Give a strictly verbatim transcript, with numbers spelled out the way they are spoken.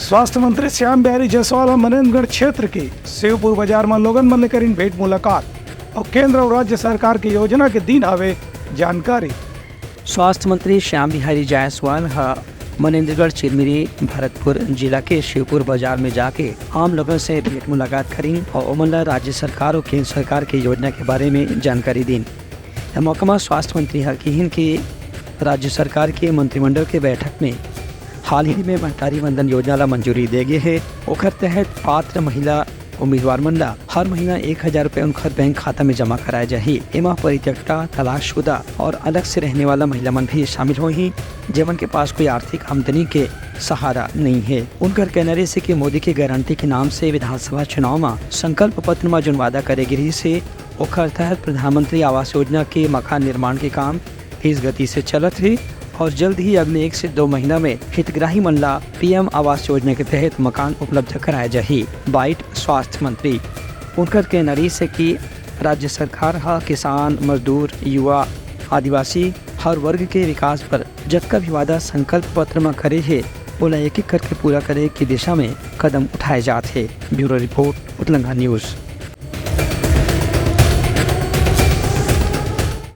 स्वास्थ्य मंत्री श्याम बिहारी जायसवाल ह मनेंद्रगढ़ क्षेत्र के शिवपुर बाजार म लोगन मन ले करिन भेंट मुलाकात अउ केंद्र अउ राज्य सरकार के योजना के दीन हवे जानकारी। स्वास्थ्य मंत्री श्याम बिहारी जायसवाल ह मनेंद्रगढ़, चिरमिरी, भरतपुर जिला के शिवपुर बाजार में जाके आम लोगन से भेंट मुलाकात करिन अउ ओमन ला राज्य सरकार अउ केंद्र सरकार के योजना के बारे में जानकारी दीन। ए मौका म स्वास्थ्य मंत्री ह किहिन कि राज्य सरकार के मंत्रिमंडल के बैठक में हाल ही में महतारी वंदन योजना ला मंजूरी दे गे हे। ओखर तहत पात्र महिला उम्मीदवार मन ला हर महीना एक हजार रुपए उनखर बैंक खाता में जमा कराए जाही। एमा परित्यक्ता, तलाकशुदा और अलग से रहने वाला महिला मन भी शामिल होही, जेमन के पास कोई आर्थिक आमदनी के सहारा नहीं है। उनकर कहना रहिस कि मोदी के गारंटी के नाम से विधानसभा चुनाव म संकल्प पत्र म जोन वादा करे गे रहिस हे, ओखर तहत प्रधानमंत्री आवास योजना के मकान निर्माण के काम तेज गति से चलत हे और जल्द ही अगले एक से दो महीना में हितग्राही मन ला पीएम आवास योजना के तहत मकान उपलब्ध कराए जाही। बाइट स्वास्थ्य मंत्री। उनकर कहना रहिस हे कि राज्य सरकार ह किसान, मजदूर, युवा, आदिवासी हर वर्ग के विकास पर जतका भी वादा संकल्प पत्र म करे हे, ओला एक-एक करके पूरा करे के दिशा में कदम उठाए जात हे। Bureau report, Utlanga news.